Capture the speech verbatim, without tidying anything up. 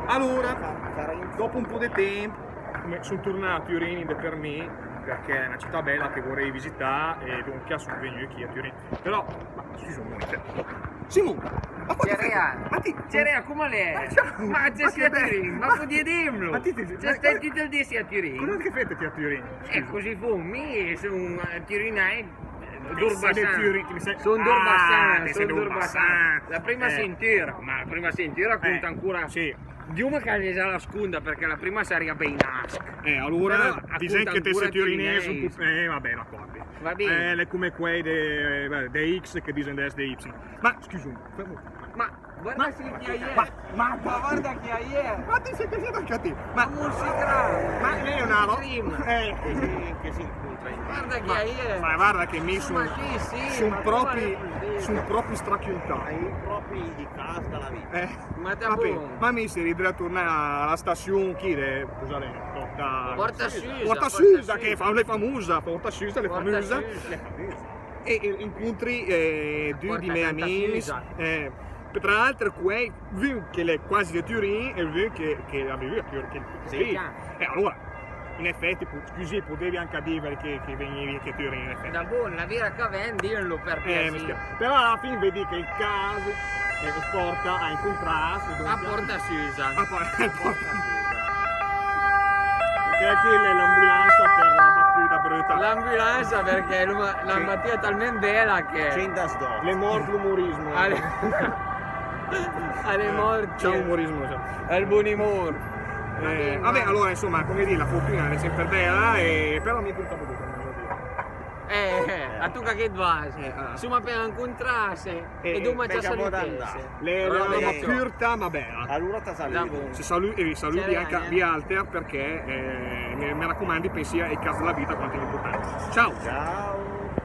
Alura, dopu un pò de temp, sun turnà a Türin de per mi, perché l'è una cità bela che vöri visità e dunca sun vegnü chì a Türin. Però, ma scusa un mument. Simon, ma quanta... Cerea. Ma ti... Cerea, come l'è? Ma ciao. Ma te si a Türin, ma pödii dìmel. Ma ti, ti, ma stai tüt el dì a Türin? Cosa che fete ti a Türin? Eh, cusì fu, mi sun, eh, türinais, eh, d'Urbassan. Sun d'Urbassan, sun d'Urbassan. La prima sintura, ma la prima sintura conta ancora. Sì. Dìmel che l'è già la seconda, perché la prima saria Beinasch. Eh, alura, però disem che te si türinese un pò, eh, va ben, d'acord. Va ben. Eh, l'è come quei de, de X che disen de S de Y. Ma, scusa, fermo. Ma guarda chi che l'è. Ma, ma guarda chi che l'è. Ma ti sei così cattivo. Ma non si grava. Ma lei è una ro-, eh. Che si incontra in... Guarda chi che l'è. Ma guarda che mi sun, sun propri, sun propri strachiuntà. Hai propri di casa la vita. Eh. Ma te... Vabbè, ma mi si ridré a turnà a la stazion chì de, cosa l'è? Porta Susa. Porta Susa, che l'è famosa, Porta Susa, l'è famosa. E, e incontri, eh, dü di me amis, eh, tra l'altro quei, vün che l'è quasi de Türin e vün che, che l'ha vivü a Türin. Sì, eh, alura, in effetti, pu-, cusì pödevi anca dì che, che vegnivi anca a Türin, in effetti. Da bon, la vira che ven, dìmel per piasì. Eh, mi spias. Però a la fin vedi che el caso, eh, porta a incontrarsi, dunca. A Porta Susa. A Por-, a Porta Susa. Perché chì l'è l'ambulansa per la batüda brüta. L'ambulansa perché l'è una, una batüda talment bela che... L'è mort l'umorismo. L'è mort. Ciao umorismo, ciao. El bon umor. Eh, vabbè, alura, insoma, come dì, la fortuna l'è sempre bela, e però mi purtroppo devo andare via. Eh, eh, a tu che te vas. Eh, ah. Insoma, per incontrarsi e doma ci salütese. L'è, l'è una curta, ma bela. Alura te salüdi. Se salü-, e salüdi anca vialter perché, eh, me, me racumandi, pensì ai casi de la vita, quanto l'è important. Ciao. Ciao.